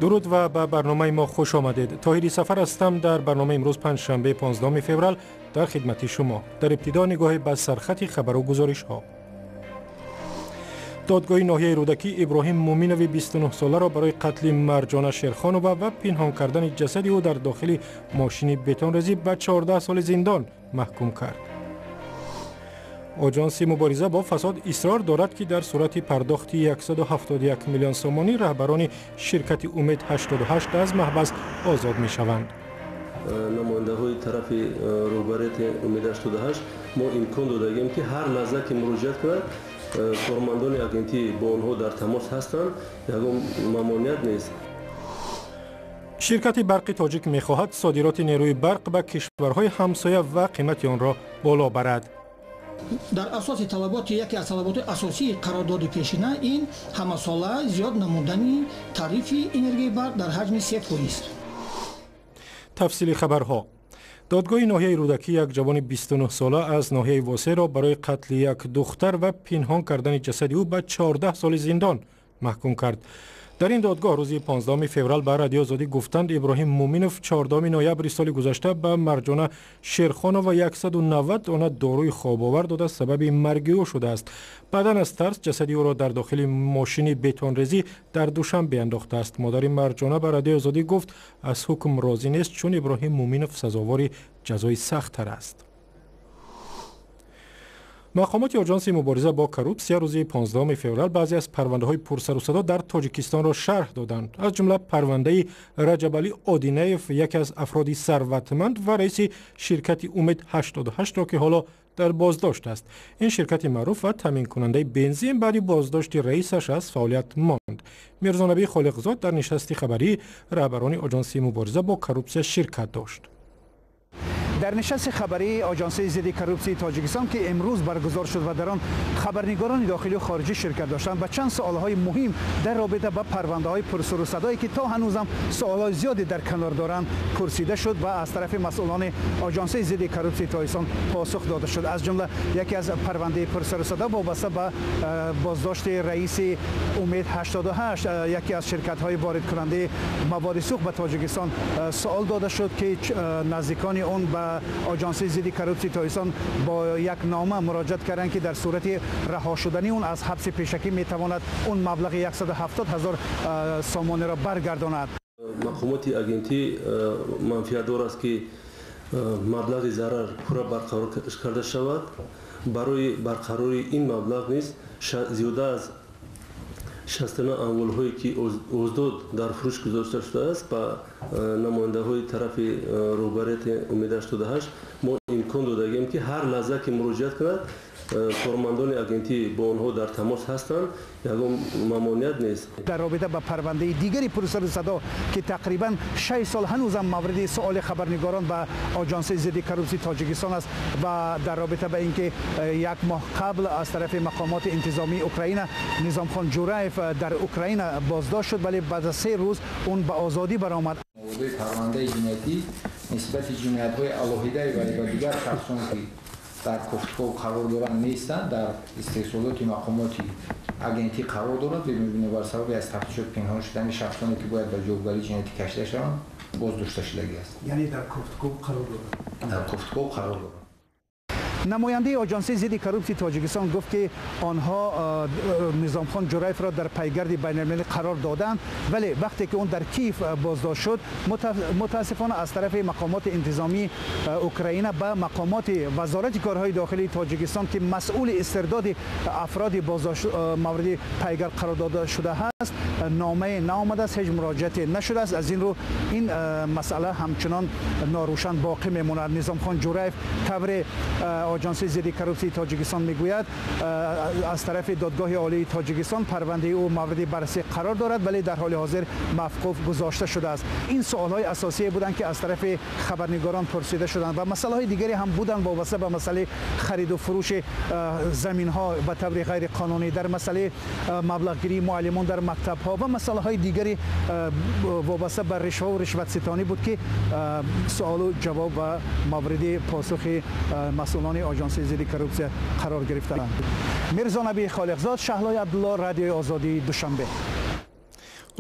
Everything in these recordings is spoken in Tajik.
Дуруд ва ба барномаи мо хуш омадед. Тоҳири Сафар ҳастам. Дар барномаи имрӯз, панҷшанбе, 15 феврал, дар хидмати шумо. Дар ибтидо нигоҳе ба сархати хабару гузоришҳо. Додгоҳи ноҳияи Рӯдакӣ Иброҳим Муминови 29-соларо барои қатли Марҷона Шерхонова ва пинҳон кардани ҷасади ӯ дар дохили мошини бетонрезӣ ба 14 соли зиндон маҳкум кард. Оҷонси мубориза бо фасод исрор дорад, ки дар сурати пардохти 171 миллион сомонӣ раҳбарони ширкати Умед 88 аз маҳбас озод мешаванд. Намояндаҳои тарафи роҳбарияти Умед 88 мо имкон додагем, ки ҳар лаҳза ки муроҷиат кунад, кормандони агентӣ бо онҳо дар тамос ҳастанд, ягон мамоният нест. Ширкати Барқи Тоҷик мехоҳад содироти нерӯи барқ ба кишварҳои ҳамсоя ва қимати онро боло барад. Дар асоси талаботи яке аз талаботи асосии қарордоди пешина, ин ҳамасола зиёд намудани тарифи энергияи барқ дар ҳаҷми 3%. Тафсили хабарҳо. Додгоҳи ноҳияи Рӯдакӣ як ҷавони 29-сола аз ноҳияи Восеро барои қатли як духтар ва пинҳон кардани ҷасади ӯ ба 14 соли зиндон маҳкум кард. Дар ин додгоҳ рӯзи 15 феврал ба Радиои Озодӣ гуфтанд, Иброҳим Муминов 14 ноябри соли гузашта ба Марҷона Шерхонова 190 дона доруи хобовар дода, сабаби марги ӯ шудааст. Баъдан аз тарс ҷасади ӯро дар дохили мошини бетонрезӣ дар Душанбе андохтааст. Модари Марҷона ба Радиои Озодӣ гуфт, аз ҳукм розӣ нест, чун Иброҳим Муминов сазовори ҷазои сахттар аст. Мақомоти Оҷонси мубориза бо коррупсия рӯзи 15 феврал баъзе аз парвандаҳои пурсарусадо дар Тоҷикистонро шарҳ доданд, аз ҷумла парвандаи Раҷабалӣ Одинаев, яке аз афроди сарватманд ва раиси ширкати Умед 88-ро, ки ҳоло дар боздошт аст. Ин ширкати маъруф ва таъминкунандаи бензин баъди боздошти раисаш аз фаъолият монд. Мирзонабӣ Холиқзод дар нишасти хабарии раҳбарони Оҷонси мубориза бо коррупсия ширкат дошт. Дар нишасти хабарии Оҷонсии зидди коррупсияи Тоҷикистон, ки имрӯз баргузор шуд ва дар он хабарнигорони дохилию хориҷӣ ширкат доштанд, ба чанд суолҳои муҳим дар робита ба парвандаҳои пурсурусадое, ки то ҳанӯзам суолҳои зиёде дар канор доранд, пурсида шуд ва аз тарафи масъулони Оҷонсии зидди коррупсияи Тоҷикистон посух дода шуд. Аз ҷумла яке аз парвандаи пурсарусадо вобаста ба боздошти раиси Умед 88, яке аз ширкатҳои воридкунандаи маводи сӯхт ба Тоҷикистон, суол дода шуд, ки наздикони он ба Оҷонсии зидди коррупсияи Тоҷикистон бо як нома муроҷиат карданд, ки дар сурати раҳо шудани он аз ҳабси пешакӣ метавонад он маблағи 170 ҳазор сомониро баргардонад. Мақомоти агентӣ манфиатдор аст, ки маблағи зарар пурра барқарор карда шавад. Барои барқарории ин маблағ низ зиёда аз 69 амволҳое, ки озод дар фурӯш гузошта шудааст, ба намояндаҳои тарафи роҳбарияти Умед 88 мо имкон додагем, ки ҳар лаҳза ки муроҷиат кунад, кормандони агентӣ бо онҳо дар тамос ҳастанд, ягон мамоният нест. Дар робита ба парвандаи дигари пурсарусадо, ки тақрибан 6 сол ҳанӯзам мавриди суоли хабарнигорон ба Оҷонсии зидди коррупсияи Тоҷикистон аст ва дар робита ба инки як моҳ қабл аз тарафи мақомоти интизомии Украина Низомхон Ҷураев дар Украина боздошт шуд, вале баъд аз 3 рӯз он ба озодӣ баромад. Мавзӯи парвандаи ҷиноятӣ нисбати ҷиноятҳои алоҳидаи ва дигар шахсон, ки дар кофтуков қарор доранд, нестанд, дар истеҳсолоти мақомоти агентӣ қарор дорад. Бинобар сабаби аз тафтишот пинҳон шудани шахсоне, ки бояд ба ҷавобгарии ҷиноятӣ кашида шаванд, боздошта шудагӣ аст. Яъне дар кофтуков қарор дорад? Дар кофтуков қарор дорад. Намояндаи Оҷонсии зидди коррупсияи Тоҷикистон гуфт, ки онҳо Низомхон Ҷураевро дар пайгарди байналмилалӣ қарор доданд, вале вақте ки он дар Киев боздошт шуд, мутаассифона аз тарафи мақомоти интизомии Украина ба мақомоти Вазорати корҳои дохилии Тоҷикистон, ки масъули истирдоди афроди боздошт мавриди пайгард қарор дода шуда ҳаст, номае наомадааст, ҳеҷ муроҷиате нашудааст. Аз ин рӯ ин масъала ҳамчунон норӯшан боқӣ мемонад. Низомхон Ҷураев, тавре Оҷонсии зидди коррупсияи Тоҷикистон мегӯяд, аз тарафи Додгоҳи Олии Тоҷикистон парвандаи ӯ мавриди баррасӣ қарор дорад, вале дар ҳоли ҳозир мавқуф гузошта шудааст. Ин суолҳои асосие буданд, ки аз тарафи хабарнигорон пурсида шуданд ва масъалаҳои дигаре ҳам буданд, вобаста ба масъалаи хариду фурӯши заминҳо ба таври ғайриқонунӣ, дар масъалаи маблағгирии муаллимон дар мактабҳо ва масъалаҳои дигари вобаста ба ришваву ришватситонӣ буд, ки суолу ҷавоб ва мавриди посухи масъулони Оҷонсии зидди коррупсия қарор гирифтаанд. Мирзонаби Холиқзод, Шаҳлои Абдулло, Радиои Озодӣ, Душанбе.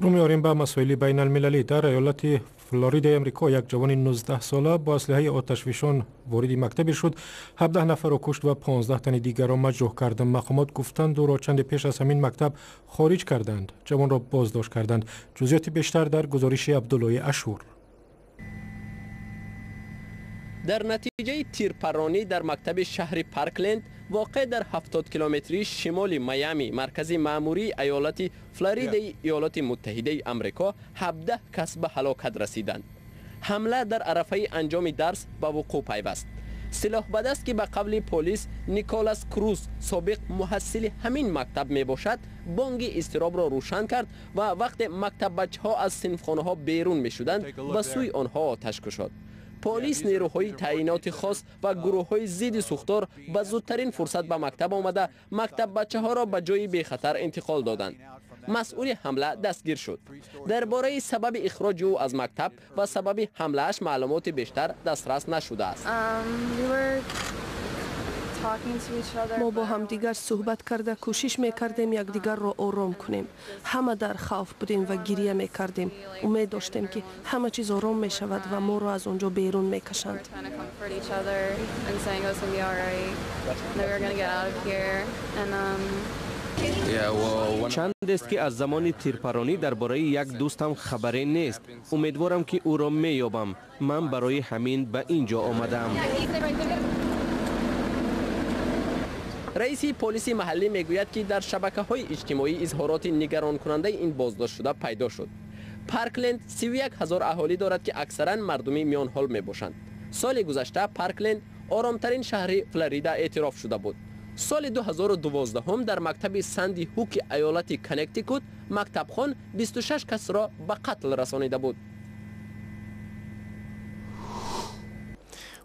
Рӯ меорем ба масоили байналмилалӣ. Дар иёлати Флоридаи Амрико як ҷавони 19 сола бо аслиҳаи оташфишон вориди мактабе шуд, 17 нафарро кушт ва 15 тани дигарро маҷрӯҳ кард. Мақомот гуфтанд, ӯро чанде пеш аз ҳамин мактаб хориҷ карданд. Ҷавонро боздошт карданд. Ҷузъиёти бештар дар гузориши Абдуллои Ашур. Дар натиҷаи тирпарронӣ дар мактаби шаҳри Паркленд, воқеъ дар 70 километрии шимоли Майами, маркази маъмурии аёлати Флоридаи Иёлоти Муттаҳидаи Амрико, 17 кас ба ҳалокат расиданд. Ҳамла дар арафаи анҷоми дарс ба вуқӯъ пайваст. Силоҳбадаст, ки ба қавли полис Николас Круз, собиқ муҳассили ҳамин мактаб мебошад, бонги изтиробро рӯшан кард ва вақте мактаббачаҳо аз синфхонаҳо берун мешуданд, ба сӯи онҳо оташ кушод. Полис, нерӯҳои таъиноти хос ва гурӯҳҳои зидди сӯхтор ба зудтарин фурсат ба мактаб омада, мактаббачаҳоро ба ҷои бехатар интиқол доданд. Масъули ҳамла дастгир шуд. Дар бораи сабаби ихроҷи ӯ аз мактаб ва сабаби ҳамлааш маълумоти бештар дастрас нашудааст. Мо бо ҳамдигар суҳбат карда, кӯшиш мекардем якдигарро ором кунем. Ҳама дар хавф будем ва гирия мекардем. Умед доштем, ки ҳама чиз ором мешавад ва моро аз он ҷо берун мекашанд. Чандест, ки аз замони тирпаронӣ дар бораи як дӯстам хабаре нест. Умедворам, ки ӯро меёбам. Ман барои ҳамин ба ин ҷо омадаам. Раиси полиси маҳаллӣ мегӯяд, ки дар шабакаҳои иҷтимоӣ изҳороти нигаронкунандаи ин боздоштшуда пайдо шуд. Паркленд 31 ҳазор аҳолӣ дорад, ки аксаран мардуми миёнҳол мебошанд. Соли гузашта Паркленд оромтарин шаҳри Флорида эътироф шуда буд. Соли 2012 дар мактаби Санди Ҳуки аёлати Коннектикут мактабхон 26 касро ба қатл расонида буд.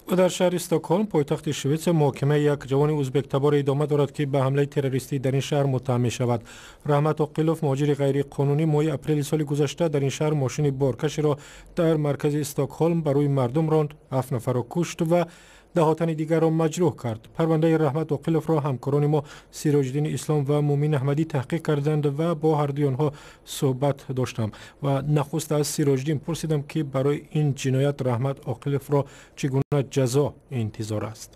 Ва дар шаҳри Стокҳолм, пойтахти Шветсия, муҳокимаи як ҷавони узбектабор идома дорад, ки ба ҳамлаи террористӣ дар ин шаҳр муттаҳам мешавад. Раҳмат Оқилов, муҳоҷири ғайриқонунӣ, моҳи апрели соли гузашта дар ин шаҳр мошини боркашеро дар маркази Стокҳолм ба рӯи мардум ронд, ҳафт нафарро кушт ва даҳҳо тани дигарро маҷрӯҳ кард. Парвандаи Раҳмат Оқиловро ҳамкорони мо Сироҷиддини Ислом ва Мумин Аҳмадӣ таҳқиқ карданд ва бо ҳардуи онҳо суҳбат доштам ва нахуст аз Сироҷиддин пурсидам, ки барои ин ҷиноят Раҳмат Оқиловро чӣ гуна ҷазо интизор аст.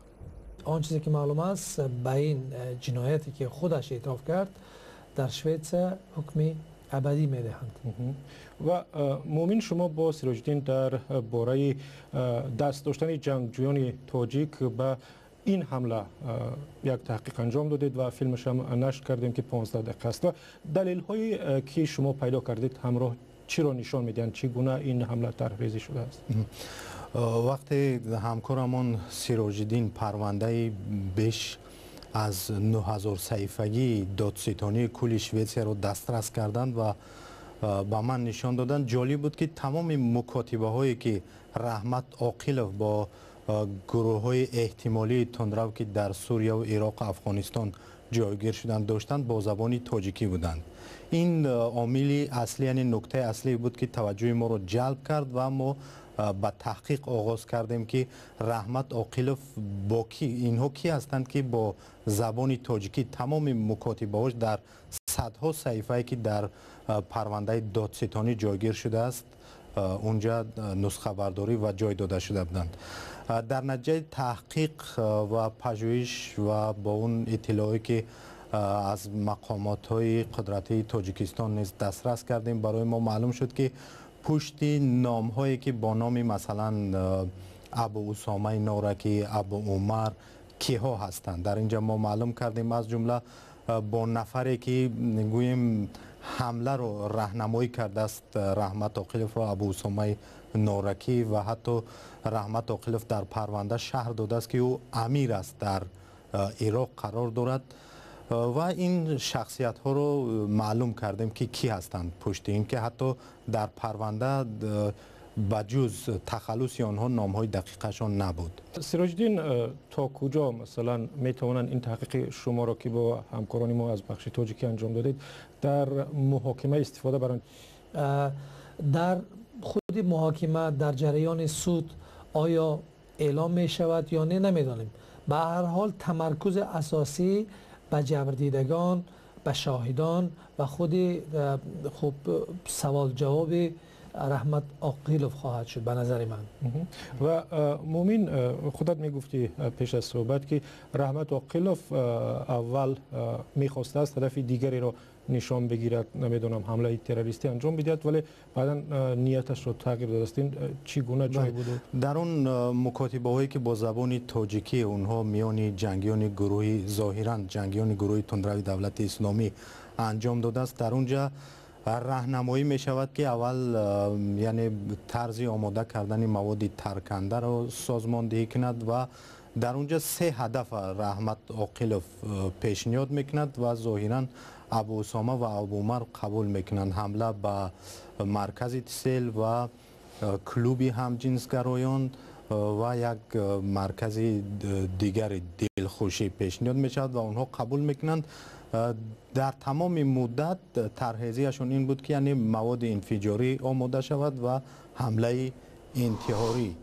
Он чизе ки маълум аст, ба ин ҷинояте ки худаш эътироф кард, дар Шветсия ҳукми абадӣ медиҳанд. Ва Муъмин, шумо бо Сироҷиддин дар бораи даст доштани ҷангҷӯёни тоҷик ба ин ҳамла як таҳқиқ анҷом додед ва филмашам нашр кардем, ки 15 дақиқа аст. Ва далелҳое, ки шумо пайдо кардед, ҳамроҳ чиро нишон медиҳанд, чӣ гуна ин ҳамла тарҳрезӣ шудааст? Вақте ҳамкорамон Сироҷиддин парвандаи беш аз 9000 саҳифагии додситонии кулли Шветсияро дастрас карданд ва ба ман нишон доданд, ҷолиб буд, ки тамоми мукотибаҳое, ки Раҳмат Оқилов бо гурӯҳҳои эҳтимолии тундрав, ки дар Сурияву Ироқу Афғонистон ҷойгир шуданд, доштанд, бо забони тоҷикӣ буданд. Ин омили аслӣ, яъне нуктаи аслӣ буд, ки таваҷҷӯҳи моро ҷалб кард ва мо ба таҳқиқ оғоз кардем, ки Раҳмат Оқилов бо ки, инҳо кӣ ҳастанд, ки бо забони тоҷикӣ тамоми мукотибаҳош дар садҳо саҳифае, ки дар парвандаи додситонӣ ҷойгир шудааст, унҷа нусхабардорӣ ва ҷой дода шуда буданд. Дар натиҷаи таҳқиқ ва пажӯҳиш ва бо он иттилоое, ки аз мақомотҳои қудратии Тоҷикистон низ дастрас кардем, барои мо маълум шуд, ки пушти номҳое, ки бо номи масалан Абу Усомаи Норакӣ, Абу Умар, киҳо ҳастанд. Дар инҷа мо маълум кардем, аз ҷумла бо нафаре, ки гӯем ҳамларо раҳнамоӣ кардааст Раҳмат Оқиловро, Абу Усомаи Норакӣ, ва ҳатто Раҳмат Оқилов дар парванда шарҳ додааст, ки ӯ амир аст, дар Ироқ қарор дорад, ва ин шахсиятҳоро маълум кардем, ки кӣ ҳастанд пушти ин, ки ҳатто дар парванда ба ҷуз тахаллуси онҳо номҳои дақиқашон набуд. Сироҷиддин, то куҷо масалан метавонанд ин таҳқиқи шуморо, ки бо ҳамкорони мо аз бахши тоҷикӣ анҷом додед, дар муҳокима истифода баранд? Дар худи муҳокима, дар ҷараёни суд оё эълом мешавад ё не, намедонем. Ба ҳар ҳол, тамаркузи асосӣ ба ҷабрдидагон, به شاهدان و خود خب سوال جواب رحمت عاقلов خواهد شد به نظر من. و مومین، خودت میگفتی پیش از صحبت که رحمت عاقلов اول میخواسته است طرف دیگری را نشان بگیرد، نمیدونم حمله تروریستی انجام بدهد، ولی بعدا نیتش رو تغییر داده است. این چگونه جای بود؟ در اون مکاتبه هایی که با زبان تاجیکی اونها میان جنگیان گروهی، ظاهرا جنگیان گروه تندروی دولت اسلامی انجام داده است، در اونجا راهنمایی می شود که اول یعنی طرز آماده کردن مواد ترکنده را سازماندهی کند و در اونجا سه هدف رحمت عاقلов پیشنهاد میکند و ظاهرا ابو اسامه و ابو عمر قبول میکنند. حمله به مرکز تسل و کلوب همجنسگرایان و یک مرکز دیگر دلخوشی پیشنهاد میشود و آنها قبول میکنند. در تمام مدت طرحریزیشون این بود که یعنی مواد انفجاری آماده شود و حمله انتحاری.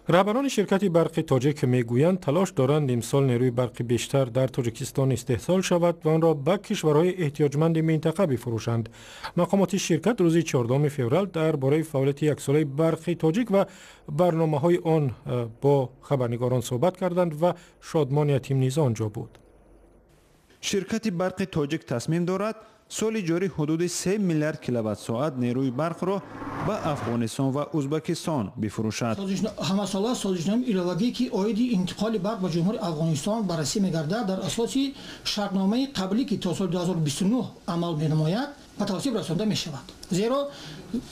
رهبران شرکت برق تاجیک میگویند تلاش دارند امسال نیروی برق بیشتر در تاجیکستان استحصال شود و آن را به کشورهای احتیاجمند منطقه بفروشند. مقامات شرکت روز 14 فوریه درباره فعالیت یک ساله برق تاجیک و برنامه‌های آن با خبرنگاران صحبت کردند و شادمان یتیم نیز آنجا بود. شرکت برق تاجیک تصمیم دارد соли ҷорӣ ҳудуди 3 миллиард киловатт-соат нерӯи барқро ба Афғонистон ва Узбекистон бифурӯшад. Ҳамасола созишномаи иловагӣ ки оиди интиқоли барқ ба Ҷумҳурии Афғонистон баррасӣ мегардад, дар асоси шартномаи қаблӣ ки то соли 2029 амал менамояд, ба тавсиб расонда мешавад. Зеро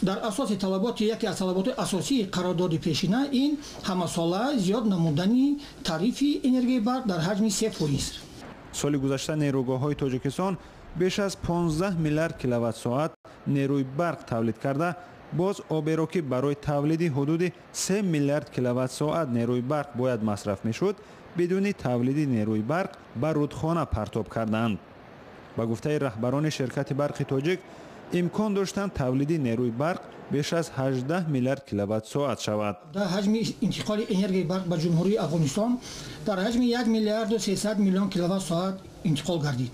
дар асоси талаботи яке аз талаботи асосии қарордоди пешина ин ҳамасола зиёд намудани тарифи энергияи барқ дар ҳаҷми 3%. Соли гузашта нерӯгоҳҳои Тоҷикистон беш аз 15 миллиард киловатт-соат нерӯи барқ тавлид карда, боз оберо ки барои тавлиди ҳудуди 3 миллиард киловатт-соат нерӯи барқ бояд масраф мешуд, бидуни тавлиди нерӯи барқ ба рудхона партоб кардаанд. Ба гуфтаи раҳбарони ширкати барқи тоҷик, имкон доштанд тавлиди нерӯи барқ беш аз 18 миллиард киловатт-соат шавад. Дар ҳаҷми интиқоли энергияи барқ ба Ҷумҳурии Афғонистон дар ҳаҷми 1 миллиарду 300 миллион киловатт-соат интиқол гардид.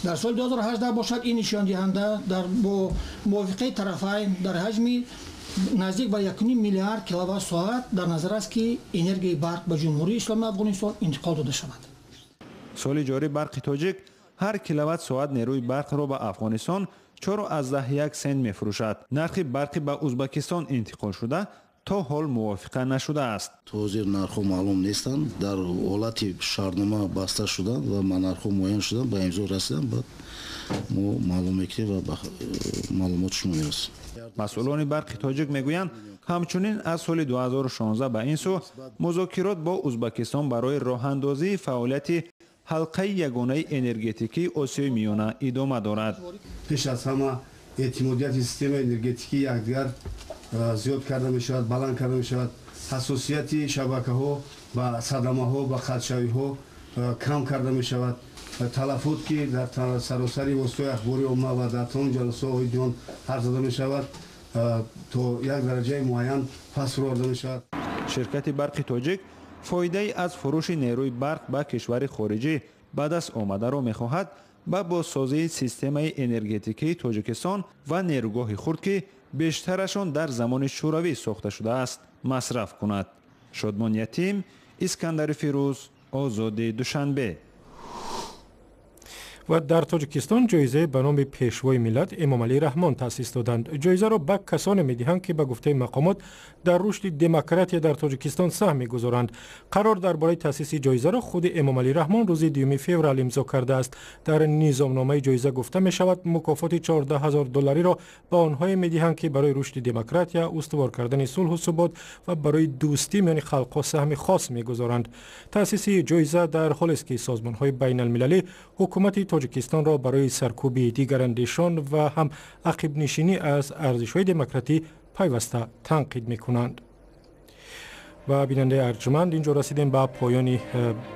Дар соли 2018 бошад, ин нишондиҳанда дар бо мувофиқаи тарафайн дар ҳаҷми наздик ба 1,5 миллиард киловатт-соат дар назар аст ки энергияи барқ ба Ҷумҳурии Исломии Афғонистон интиқол дода шавад. Соли ҷорӣ барқи тоҷик ҳар киловатт-соат нерӯи барқро ба Афғонистон 4,1 сент мефурӯшад. Нархи барқи ба Узбекистон интиқол шуда то ҳол мувофиқа нашудааст. То ҳозир нархҳо маълум нестанд. Дар ҳолати шартнома баста шуданд ва нархҳо муайян шуданд, ба имзо расиданд, баъд мо маълум мекунем ва ба маълумот шумо мерасем. Масъулони барқи тоҷик мегӯянд, ҳамчунин аз соли 2016 ба ин сӯ музокирот бо Узбекистон барои роҳандозии фаъолияти ҳалқаи ягонаи энергетикии Осиёи Миёна идома дорад. Пеш аз ҳама эътимодияти системаи энергетикии якдигар зиёд карда мешавад, баланд карда мешавад. Ҳассосияти шабакаҳо ба садамаҳо, ба қатъшавиҳо кам карда мешавад. Талафот ки дар саросари воситаҳои ахбори омма ва дар тамоми ҷаласаҳо оиди он ҳарф зада мешавад, то як дараҷаи муайян пас фуроварда мешавад. Ширкати барқи тоҷик фоидаи аз фурӯши нерӯи барқ ба кишвари хориҷӣ ба даст омадаро мехоҳад ба бозсозии системаи энергетикии Тоҷикистон ва нерӯгоҳи хурд, ки бештарашон дар замони шӯравӣ сохта шудааст, масраф кунад. Шодмон Ятим, Искандари Фирӯз, Озоди, Душанбе. Ва дар Тоҷикистон ҷоизае ба номи Пешвои миллат Эмомалӣ Раҳмон таъсис доданд. Ҷоизаро ба касоне медиҳанд, ки ба гуфтаи мақомот дар рушди демократия дар Тоҷикистон саҳм мегузоранд. Қарор дар бораи таъсиси ҷоизаро худи Эмомалӣ Раҳмон рӯзи 2 феврал имзо кардааст. Дар низомномаи ҷоиза гуфта мешавад, мукофоти 14 000 доллариро ба онҳое медиҳанд, ки барои рушди демократия, устувор кардани сулҳу субот ва барои дӯстӣ миёни халқҳо саҳми хос мегузоранд. Таъсиси ҷоиза дар ҳолест, ки созмонҳои байналмилалӣ ҳукумати Тоҷикистонро барои саркӯби дигарандешон ва ҳам ақибнишинӣ аз арзишҳои демократӣ пайваста танқид мекунанд. Ва бинандаи арҷманд, инҷо расидем ба поёни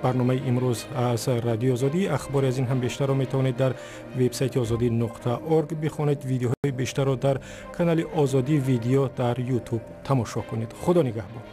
барномаи имрӯз аз Радиои Озодӣ. Ахбори аз ин ҳам бештарро метавонед дар вебсайти озодӣ.org бихонед. Видеоҳои бештарро дар канали Озодӣ Видео дар Ютуб тамошо кунед. Худо нигаҳбон.